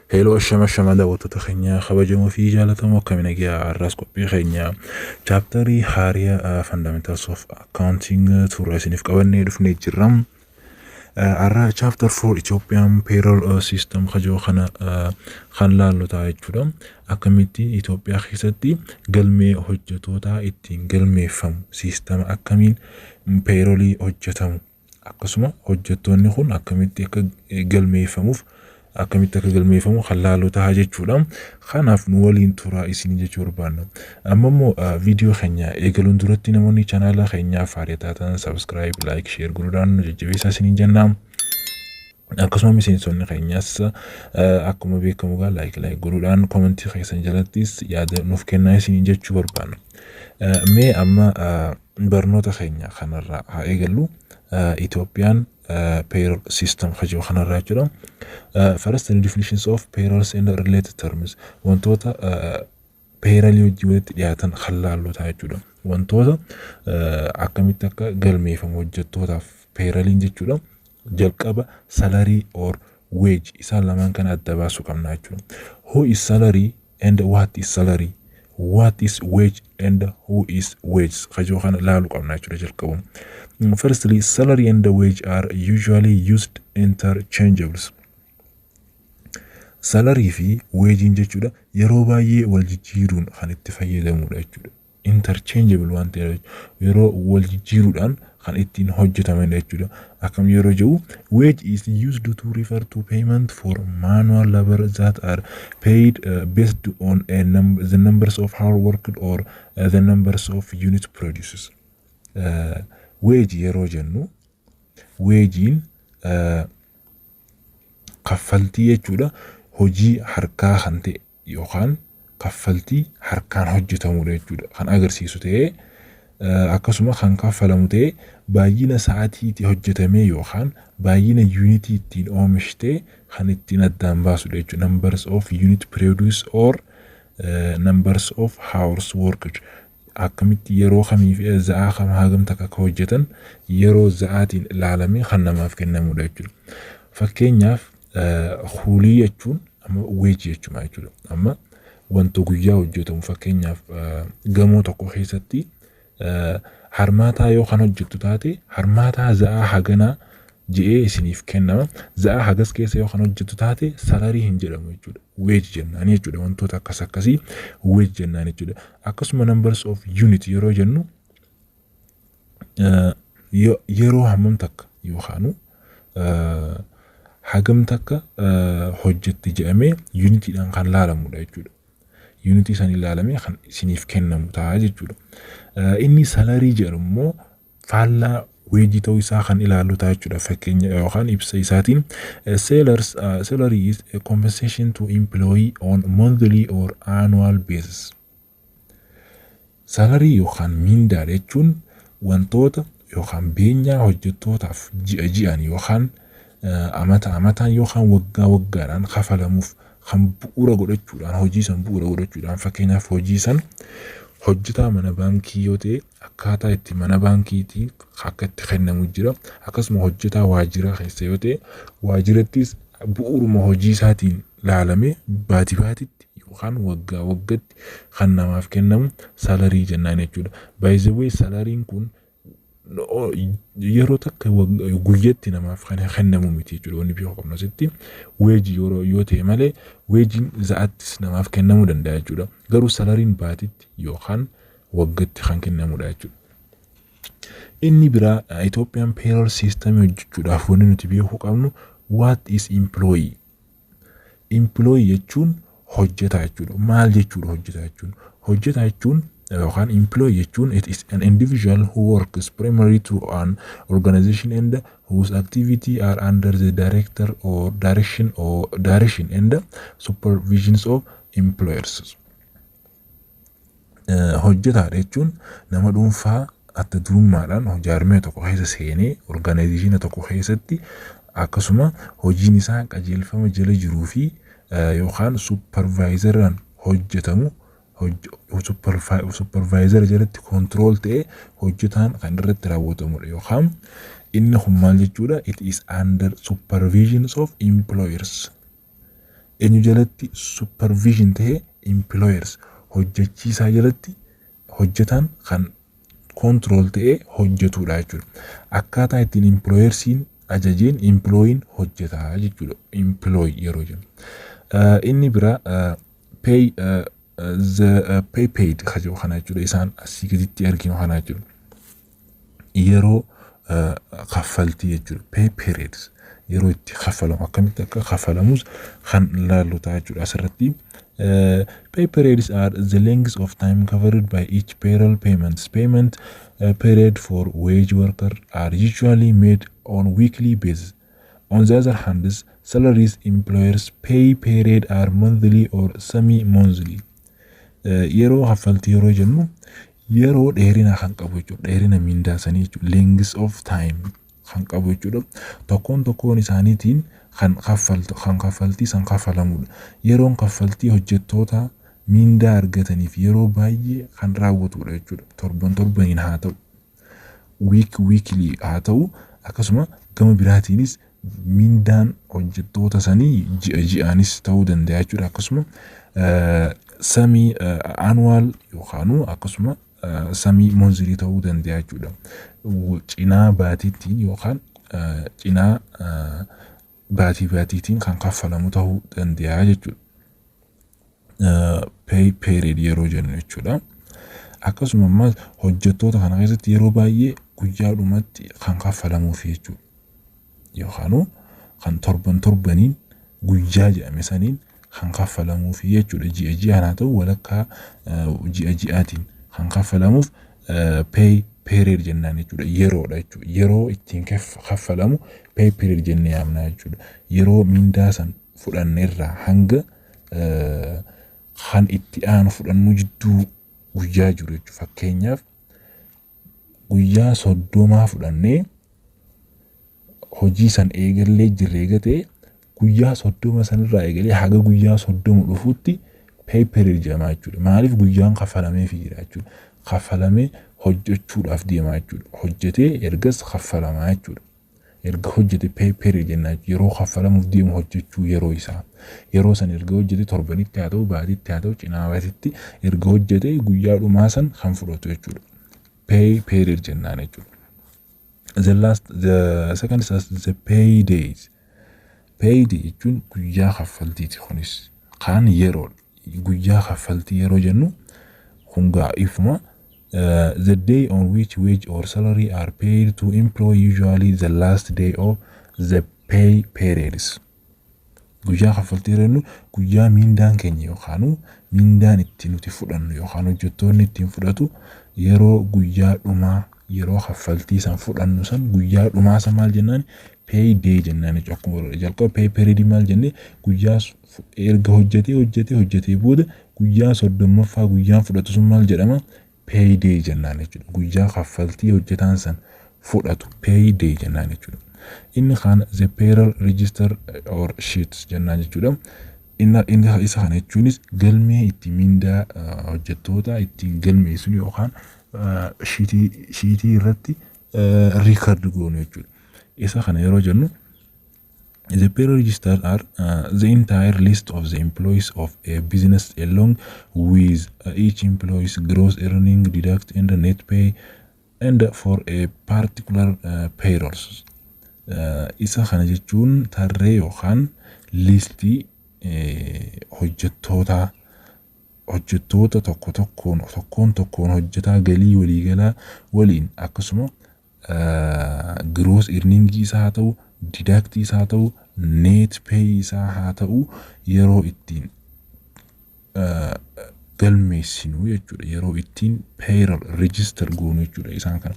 Hello, ashama ashama, daawwattoota keenya kabajamoo fi jaallatamoo, akkami nagaa? Har'aas qophii keenya chapterii haariyaa Fundamentals of Accounting turre isiniif qabannee dhufnee jirra. Har'a chapter 4, Ethiopian Payroll System kajoo kana kan laallu ta'a jechuudha. Akkamitti Itoophiyaa keessatti galmee hojjetootaa ittiin galmeeffamu, siistama akkamiin payrollii hojjetamu, akkasuma hojjettoonni kun akkamitti akka galmeeffamuuf, akkamitti akka galmeeffamu kan laallu ta'a jechuudha. Kanaaf nu waliin turaa isin jechuu barbaanna. Amma immoo viidiyoo keenya eegaluun duratti namoonni chaanaala keenyaaf haaraa taatan subscribe, like, share godhuudhaan nu jajjabeessaa isiniin jenna. Akkasuma miseensonni keenyas akkuma beekamu egaa like like godhuudhaan commentii keessan jalattis yaada nuuf kennaa isiniin jechuu barbaanna. Mee amma barnoota keenya kanarraa haa eegallu. Itoophiyaan payroll system kajoo kanarraa jechuudha. First, the definitions of payrolls and related terms, wantoota payrollii wajjin walitti dhiyaatan kan laallu ta'a jechuudha. Wantoota akkamitti akka galmeeffamu hojjettootaaf payrolliin jechuudha. Jalqaba salary or wage isaan lamaan kana adda baasuu qabna jechuudha. Who is salary and what is salary? What is wage and who is wage? Kajoo kana laaluu qabna jechuudha jalqabu. Firstly, salary and wage are usually used interchangeables. Salary fi wageiin jechuudha yeroo baay'ee wal jijjiiruun kan itti fayyadamudha jechuudha. Interchangeable waan ta'eef yeroo wal jijjiiruudhaan kan ittiin hojjetamanidha jechuudha. Akkam yeroo jedhu, wage is used to refer to payment for manual labor that are paid based on the numbers of hour worked or the numbers of unit produces. Wage yeroo jennu, wageiin kaffaltii jechuudha, hojii harkaa kan ta'e yookaan kaffaltii harkaan hojjetamudha jechuudha kan agarsiisu ta'ee, akkasuma kan kaffalamu ta'ee baay'ina sa'aatiitti hojjetamee yookaan baay'ina unitii ittiin oomishtee kan ittiin addaan baasudha jechuudha. Numbers of unit produce or numbers of hours worked, akkamitti yeroo kamii fi za'aa kam hagam takka akka hojjetan yeroo za'aatiin ilaalamee kan namaaf kennamudha jechuudha. Fakkeenyaaf, kuulii jechuun amma wage jechuudha jechuudha. Amma wanta guyyaa hojjetamu, fakkeenyaaf gamoo tokko keessatti harmaataa yoo kan hojjettu taate, harmaataa za'aa haganaa je'ee isiniif kennama. Za'aa hagas keessa yoo kan hojjettu taate salary hin jedhamu jechuudha. Wage jennaan jechuudha. Wantoota akkas akkasii wage jennaan jechuudha. Akkasuma numbers of unit yeroo jennu, yeroo hammam takka yookaanu hagam takka hojjette jedhamee unitiidhaan kan laalamudha jechuudha. Unitii san ilaalamee kan isiniif kennamu ta'a jechuudha. Inni salary jedhu immoo faallaa wageii ta'uu isaa kan ilaallu ta'a jechuudha. Fakkeenya yookaan ibsa isaatiin, salary is a compensation to employee on monthly or annual basis. Salary yookaan miindaa jechuun wantoota yookaan beenyaa hojjettootaaf ji'a ji'aan yookaan amata amataan yookaan waggaa waggaadhaan kafalamuuf kan bu'uura godhachuudhaan, hojii san bu'uura godhachuudhaan. Fakkeenyaaf, hojii san hojjetaa mana baankii yoo ta'e, akkaataa itti mana baankiitii akka itti kennamu jira. Akkasuma hojjetaa waajjira keessa yoo ta'e, waajirattis bu'uuruma hojii isaatiin laalamee baatii baatitti yookaan waggaa waggatti kan namaaf kennamu salary jennaan jechuudha. By the way, salaryiin kun yeroo takka guyyatti namaaf kan kennamu miti jechuudha. Wanni beekuu qabnu asitti wageii yeroo yoo ta'e malee, wageiin za'attis namaaf kennamuu danda'a jechuudha. Garuu salaryiin baatitti yookaan waggatti kan kennamudha jechuudha. Inni biraa, Itoophiyaan payroll system hojjechuudhaaf wanni nuti beekuu qabnu, what is employee? Employee jechuun hojjetaa jechuudha. Maal jechuudha hojjetaa jechuun? Hojjetaa jechuun yookaan employee jechuun, it is an individual who works primarily to an organization and whose activity are under the director or direction or direction and supervisions of employers. Hojjetaa jechuun nama dhuunfaa adda durummaadhaan jaarmee tokko keessa seenee organizationa tokko keessatti akkasuma hojiin isaa qajeelfama jala jiruu fi yookaan supervisoraan hojjetamu. Supervisor jalatti control ta'ee hojjetaan kan irratti raawwatamudha yookaan inni kun maal jechuudha? It is under supervision of employers. Eenyu jalatti supervision ta'ee? Employers, hojjechiisaa jalatti hojjetaan kan control ta'ee hojjetudha jechuudha. Akkaataa ittiin employersiin ajajeen employeen hojjetaa jechuudha. Employee yeroo jennu. Inni biraa pay the pay paid kan kana jechuudha, isaan asii gaditti arginu kana jechuudha. Yeroo kaffaltii jechuudha. Pay periods yeroo itti kaffalamu, akkamitti akka kaffalamus kan ilaallu ta'a jechuudha asirratti. Pay periods are the length of time covered by each payroll payments. Payment period for wage worker are usually made on weekly basis. On the other hand, salaries employers pay period are monthly or semi-monthly. Yeroo kaffaltii yeroo jennu yeroo dheerina kan qabu jechuudha. Dheerina mindaa sanii jechuudha. Length of time kan qabu jechuudha. Tokkoon tokkoon isaaniitiin kan kaffaltu, kan kaffaltii san kaffalamudha. Yeroon kaffaltii hojjettoota mindaa argataniif yeroo baay'ee kan raawwatudha jechuudha. Torban torbaniin haa ta'u, week weekly haa ta'u, akkasuma gama biraatiinis mindaan hojjettoota sanii ji'a ji'aanis ta'uu danda'a jechuudha. Akkasuma semi annual yookaan akkasuma semi monthly ta'uu danda'a jechuudha. Cinaa baatiitiin yookaan cinaa baatii baatiitiin kan kaffalamu ta'uu danda'a jechuudha. Pay period yeroo jennu jechuudha. Akkasuma ammas hojjettoota kana keessatti yeroo baay'ee guyyaadhumatti kan kaffalamuuf jechuudha. Yookaan kan torban torbaniin guyyaa jedhame saniin kan kaffalamuuf jechuudha. Ji'a ji'aan haa ta'u, walakkaa ji'a ji'aatiin kan kaffalamuuf pay period jennaan jechuudha. Yeroodha jechuudha. Yeroo ittiin kaffalamu pay period jennee yaamna jechuudha. Yeroo mindaa san fudhanneerraa hanga kan itti aanu fudhannu jidduu guyyaa jiru jechuudha. Fakkeenyaaf, guyyaa 30 fudhannee hojii san eegallee jirra eega ta'e, guyyaa 30 sanirraa eegalee haga guyyaa 30 dhufuutti pay period jedhama jechuudha. Maaliif? Guyyaan kaffalameefii jira jechuudha. Kaffalamee hojjechuudhaaf deema jechuudha. Hojjetee ergas kaffalamaa jechuudha. Erga hojjete pay period jennaan, yeroo kaffalamuuf deemu hojjechuu yeroo isaa. Yeroo san erga hojjete, torbanitti haa ta'u, baatitti haa ta'u, cinaa baatitti erga hojjete guyyaa dhumaa san kan fudhatu jechuudha. Pay period jennaan jechuudha. The last, the second is the pay days. Pay day jechuun guyyaa kaffaltiiti kunis. Kaan yeroodha. Guyyaa kaffaltii yeroo jennu kun gaa ifuma the day on which wage or salary are paid to employee, usually the last day of the pay periods. Guyyaa kaffaltii yeroo jennu guyyaa miindaan keenya yookaan miindaan itti nuti fudhannu yookaan hojjettoonni ittiin fudhatu, yeroo guyyaa dhumaa, yeroo kaffaltii san fudhannu san, guyyaa dhumaa san maal jennaan? Pay day jennaan jechuudha. Akkuma jalqaba pay period maal jennee? Guyyaa erga hojjetee hojjetee hojjetee booda guyyaa 30ffaa guyyaan fudhatu sun maal jedhama? Pay day jennaan jechuudha. Guyyaa kaffaltii hojjetaan san fudhatu pay day jennaan jechuudha. Inni kaan the payroll register or sheets jennaan jechuudha. Inni isa kana jechuunis galmee itti mindaa hojjettoota ittiin galmeessinu yookaan sheetii irratti record goonu jechuudha. Isa kana yeroo jennu, the payroll register are the entire list of the employees of a business along with each employee's gross earning, deduct and net pay and for a particular payrolls. Isa kana jechuun tarree yookaan listii hojjettoota, hojjettoota tokko tokkoon, tokkoon tokkoon hojjetaa galii waliigalaa waliin, akkasuma gross earningii isaa haa ta'u, deductii isaa haa ta'u, net pay isaa haa ta'u, yeroo ittiin galmeessinu jechuudha. Yeroo ittiin payroll register goonu jechuudha isaan kana.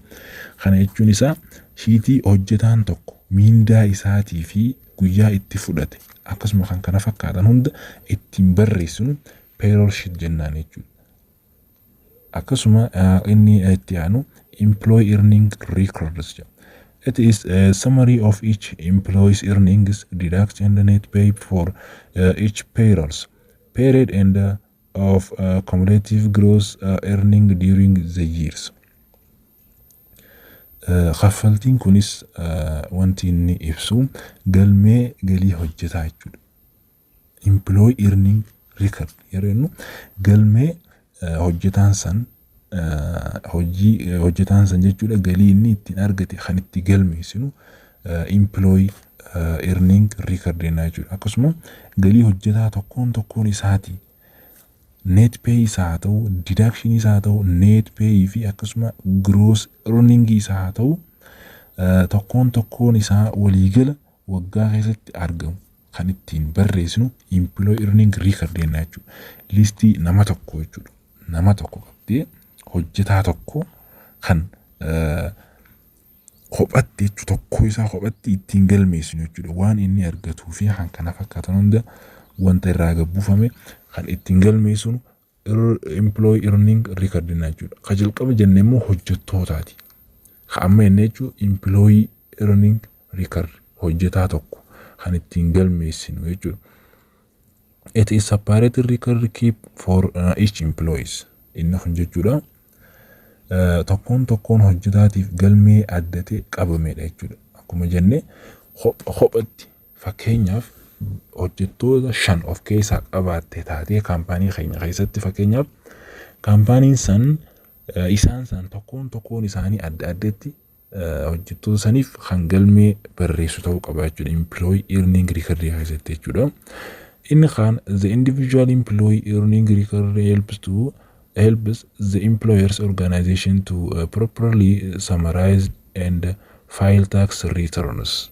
Kana jechuun isaa sheetii hojjetaan tokko miindaa isaatii fi guyyaa itti fudhate, akkasuma kan kana fakkaatan hunda ittiin barreessinu payroll sheet jennaan jechuudha. Akkasuma inni itti aanu employee earning records jedha. It is a summary of each employee's earnings, deduct and net pay for each payrolls period and of cumulative gross earning during the years. Kaffaltiin kunis wanti inni ibsu galmee galii hojjetaa jechuudha. Employee earning record yeroo jennu galmee hojjetaan san hojii hojjetaan san jechuudha, galii inni ittiin argate kan itti galmeessinu employee earning record jennaa jechuudha. Akkasuma galii hojjetaa tokkoon tokkoon isaatii net pay isaa haa ta'u, deduction isaa haa ta'u, net pay fi akkasuma gross earning isaa haa ta'u, tokkoon tokkoon isaa waliigala waggaa keessatti argamu kan ittiin barreessinu employee earning record jennaa jechuudha. Listii nama tokko jechuudha. Nama tokko qabdee hojjetaa tokko kan kophatti jechuudha, tokko isaa kophatti ittiin galmeessinu jechuudha. Waan inni argatuu fi kan kana fakkaatan hunda wanta irraa gabbuufame kan ittiin galmeessinu employee earning record jennaa jechuudha. Ka jalqaba jenne immoo hojjettootaati. Ka amma jenne jechuun employee earning record hojjetaa tokko kan ittiin galmeessinu jechuudha. It is separate record keep for each employees. Inni kun jechuudha. Tokkoon tokkoon hojjetaatiif galmee adda ta'e qabamedha jechuudha. Akkuma jenne kophatti fakkeenyaaf hojjettoota shan of keessaa qabaatte taatee kaampaanii keenya keessatti, fakkeenyaaf kaampaaniin san isaan san tokkoon tokkoon isaanii adda addatti hojjettoota saniif kan galmee barreessu ta'uu qaba jechuudha. Employee earning record keessatti jechuudha. Inni kaan the individual employee earning record helps the employer's organization to properly summarize and file tax returns.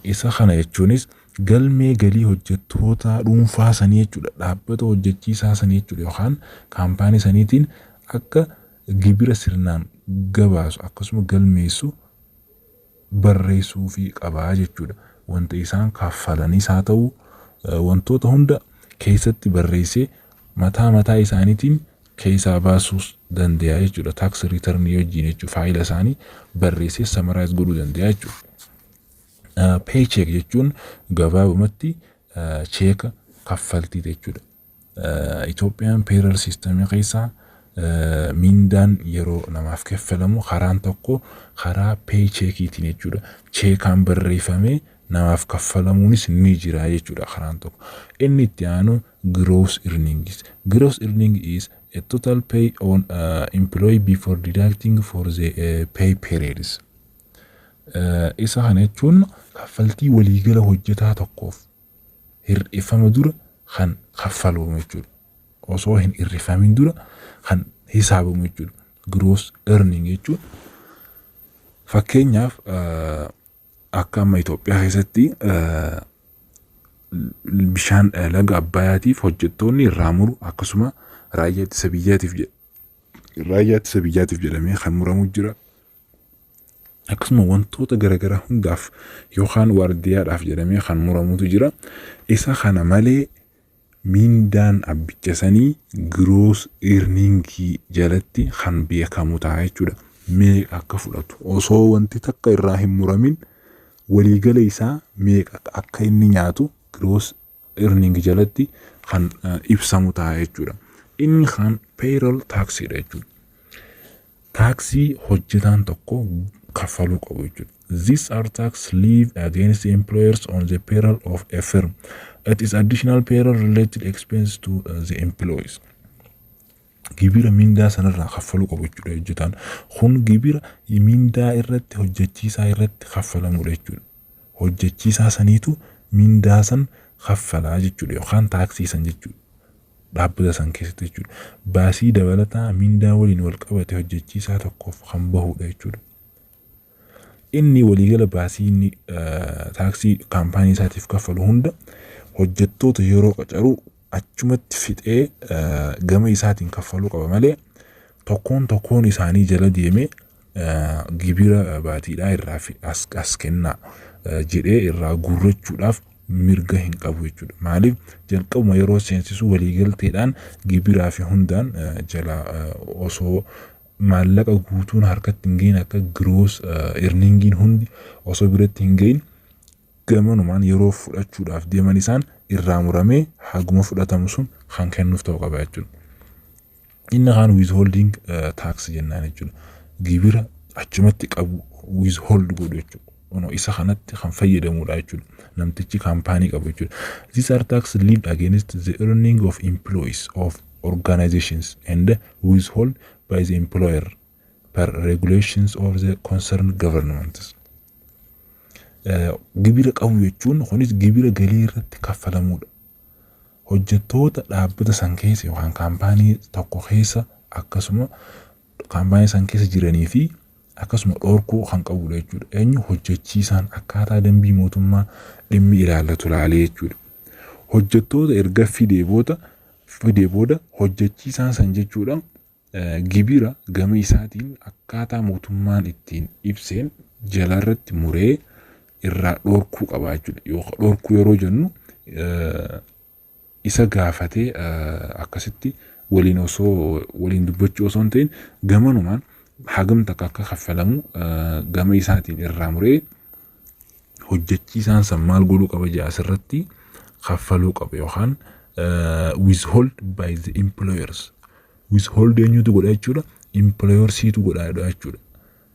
Isa kana jechuunis galmee galii hojjettoota dhuunfaa sanii jechuudha. Dhaabbata hojjechiisaa sanii jechuudha, yookaan kaampaanii saniitiin akka gibira sirnaan gabaasu akkasuma galmeessu barreessuu fi qabaa jechuudha. Wanta isaan kaffalanis haa ta'u, wantoota hunda keessatti barreessee mataa mataa isaaniitiin keessaa baasuus danda'a jechuudha. Tax return wajjin jechuudha, faayila isaanii barreessee summarize godhuu danda'a jechuudha. Paycheck jechuun gabaabumatti cheeka kaffaltii jechuudha. Itoophiyaan payroll system keessaa mindaan yeroo namaaf kaffalamu karaan tokko karaa paycheckiitiin jechuudha. Cheekaan barreeffamee namaaf kaffalamuunis ni jira jechuudha karaan tokko. Inni itti aanu gross earnings. Gross earning is a total pay on employee before deducting for the pay periods. Isa kana jechuun kaffaltii waliigala hojjetaa tokkoof hir'ifama dura kan kaffalamu jechuudha. Osoo hin hir'ifamin dura kan hisaabamu jechuudha. Gross earning jechuun fakkeenyaaf akka amma Itoophiyaa keessatti bishaan laga Abbayyaatiif hojjettoonni irraa muru, akkasuma raayyaa ittisa biyyaatiif jedhamee kan muramu jira. Akkasuma wantoota garaagaraa hundaaf yookaan waardiyaadhaaf jedhamee kan muramutu jira. Isa kana malee mindaan abbicha sanii gross earningii jalatti kan beekamu ta'a jechuudha. Meeqa akka fudhatu osoo wanti takka irraa hin muramin waliigala isaa meeqa akka inni nyaatu gross earning jalatti kan ibsamu ta'a jechuudha. Inni kan payroll taxiidha jechuudha. Taaksii hojjetaan tokko kaffaluu qabu jechuudha. These are tax levied against the employers on the payroll of a firm. It is additional payroll related expense to the employees. Gibira mindaa sanarraa kaffaluu qabu jechuudha hojjetaan. Kun gibira mindaa irratti hojjechiisaa irratti kaffalamudha jechuudha. Hojjechiisaa saniitu mindaa san kaffalaa jechuudha yookaan taaksii san jechuudha. Dhaabbata san keessatti jechuudha. Baasii dabalataa mindaa waliin wal qabate hojjechiisaa tokkoof kan bahudha jechuudha. Inni waliigala baasii inni taaksii kaampaanii isaatiif kaffalu hunda hojjettoota yeroo qacaru achumatti fixee gama isaatiin kaffaluu qaba malee tokkoon tokkoon isaanii jala deemee gibira baatiidhaa irraa as kennaa jedhee irraa guurrachuudhaaf mirga hin qabu jechuudha. Maaliif? Jalqabuma yeroo seensisu waliigalteedhaan gibiraa fi hundaan jala osoo maallaqa guutuun harkatti hin gahin, akka gross earningiin hundi osoo biratti hin gahin, gamanumaan yeroo fudhachuudhaaf deeman isaan irraa muramee haguma fudhatamu sun kan kennuuf ta'uu qaba jechuudha. Inni kaan withholding tax jennaan jechuudha. Gibira achumatti qabu, withhold godhu jechuudha. Isa kanatti kan fayyadamudha jechuudha. Namtichi kaampaanii qabu jechuudha. These are tax levied against the earning of employees of organizations and withhold by the employer per regulations of the concerned governments. Gibira qabu jechuun kunis gibira galii irratti kaffalamudha. Hojjettoota dhaabbata san keessa yookaan kaampaanii tokko keessa, akkasuma kaampaanii san keessa jiranii fi akkasuma dhorkuu kan qabudha jechuudha. Eenyu? Hojjechiisaan akkaataa dambii mootummaa dhimmi ilaallatu laalee jechuudha. Hojjettoota erga fidee booda hojjechiisaan san jechuudha gibira gama isaatiin akkaataa mootummaan ittiin ibseen jalarratti muree irraa dhorkuu qaba jechuudha. Dhorkuu yeroo jennu isa gaafatee akkasitti waliin osoo waliin dubbachuu osoo hin ta'in, gamanumaan hagam takka akka kaffalamu gama isaatiin irraa muree hojjechiisaan san maal godhuu qaba jedha? Asirratti kaffaluu qaba yookaan withhold by the employers. Withhold eenyutu godha jechuudha? Employersiitu godha jechuudha.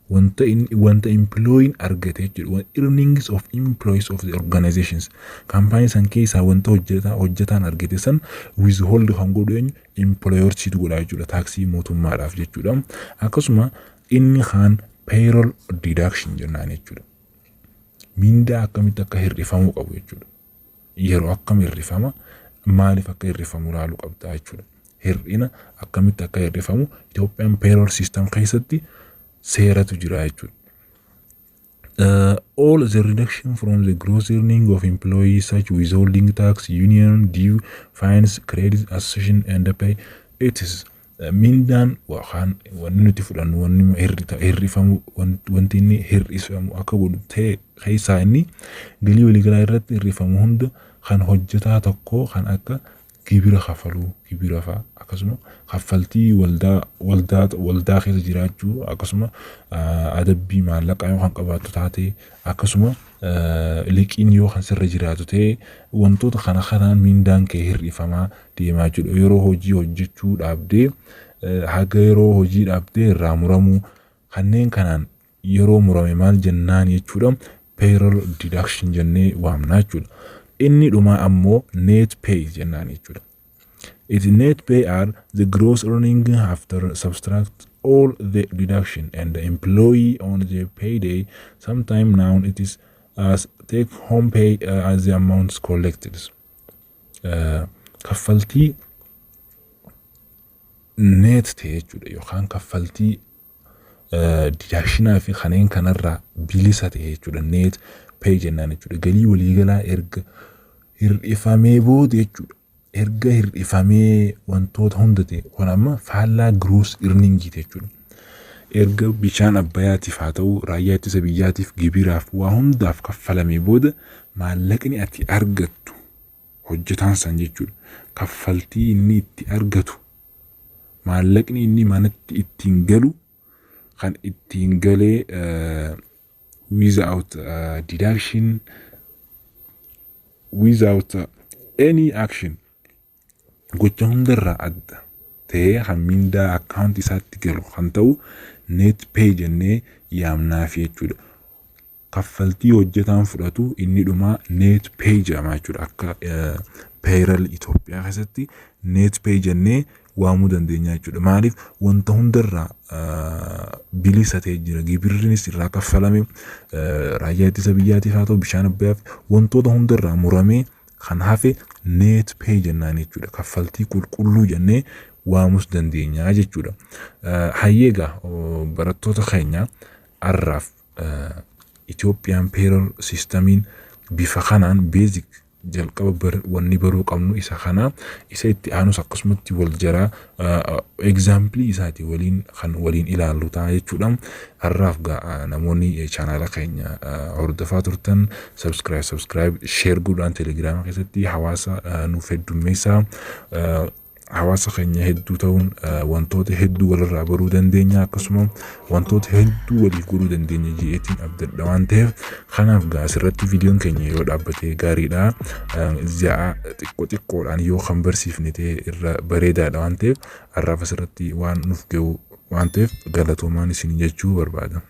Wanta inni wanta employeen argate jechuudha. Earnings of employees of the organizations. Kaampaanii san keessaa wanta hojjetaan argate san withhold kan godhu eenyu? Employersiitu godha jechuudha. Taaksii mootummaadhaaf jechuudha. Akkasuma inni kaan payroll deduction jennaan jechuudha. Mindaa akkamitti akka hir'ifamuu qabu jechuudha. Yeroo akkam hir'ifama, maaliif akka hir'ifamu ilaaluu qabda jechuudha. Hir'ina akkamitti akka hir'ifamu Itoophiyaan payroll system keessatti seeratu jira jechuudha. All the reduction from the gross earning of employees, such withholding tax, union due, fines, credit, association and pay, it is mindaan yookaan wanni nuti fudhannu, wanni hir'ifamu, wanti inni hir'ifamu akka godhu ta'e keessaa inni galii waliigalaa irratti hir'ifamu hunda kan hojjetaa tokko kan akka gibira kafaluu, gibira fa'a, akkasuma kaffaltii waldaa keessa jiraachuu, akkasuma adabbii maallaqaa yoo kan qabaattu taate, akkasuma liqiin yoo kan sirra jiraatu ta'e, wantoota kana kanaan mindaan kee hir'ifamaa deemaa jechuudha. Yeroo hojii hojjechuu dhaabdee, haga yeroo hojii dhaabdee irraa muramuu, kanneen kanaan yeroo murame maal jennaan jechuudha? Payroll deduction jennee waamna jechuudha. Inni dhumaa ammoo net pay jennaan jechuudha. It net pay are the gross earning after subtract all the deduction and the employee on the payday, sometime now it is as take home pay as the amounts collected. Kaffaltii net ta'e jechuudha yookaan kaffaltii deductionaa fi kanneen kanarraa bilisa ta'e jechuudha net pay jennaan jechuudha. Galii waliigalaa erga hir'ifamee booda jechuudha. Erga hir'ifamee wantoota hunda ta'e, kun amma faallaa gross earningiiti jechuudha. Erga bishaan abbayyaatiif haa ta'u, raayyaa ittisa biyyaatiif, gibiraaf, waa hundaaf kaffalamee booda maallaqni ati argattu hojjetaan san jechuudha. Kaffaltii inni itti argatu, maallaqni inni manatti ittiin galu, kan ittiin galee without deduction, without any action, gocha hundarraa adda ta'ee kan mindaa akkaawuntii isaatti galu kan ta'u net pay jennee yaamnaaf jechuudha. Kaffaltii hojjetaan fudhatu inni dhumaa net pay jedhama jechuudha. Akka payroll Itoophiyaa keessatti net pay jennee waamuu dandeenya jechuudha. Maaliif? Wanta hundarraa bilisa ta'e jira. Gibirrinis irraa kaffalame, raayyaa ittisa biyyaatiif haa ta'u, bishaan abbayyaaf, wantoota hundarraa muramee kan hafe net pay jennaan jechuudha. Kaffaltii qulqulluu jennee waamus dandeenya jechuudha. Hayyeegaa barattoota keenya, har'aaf Itoophiyaan payroll systemiin bifa kanaan basic jalqaba wanni baruu qabnu isa kana. Isa itti aanus akkasumatti wal jaraa example isaati waliin kan waliin ilaallu ta'a jechuudha. Har'aaf namoonni chaanaala keenya hordofaa turtan subscribe, share godhaan Telegiraama keessatti hawaasa nuuf heddummeessaa. Hawaasa keenya hedduu ta'uun wantoota hedduu walirraa baruu dandeenya, akkasuma wantoota hedduu waliif godhuu dandeenya je'eetiin abdadha waan ta'eef, kanaaf gaa asirratti viidiyoon keenya yoo dhaabbate gaariidha. Za'a xiqqoo xiqqoodhaan yoo kan barsiifne ta'e irra bareedaadha waan ta'eef, har'aaf asirratti waan nuuf ga'u waan ta'eef, galatoomaan isin jechuu barbaada.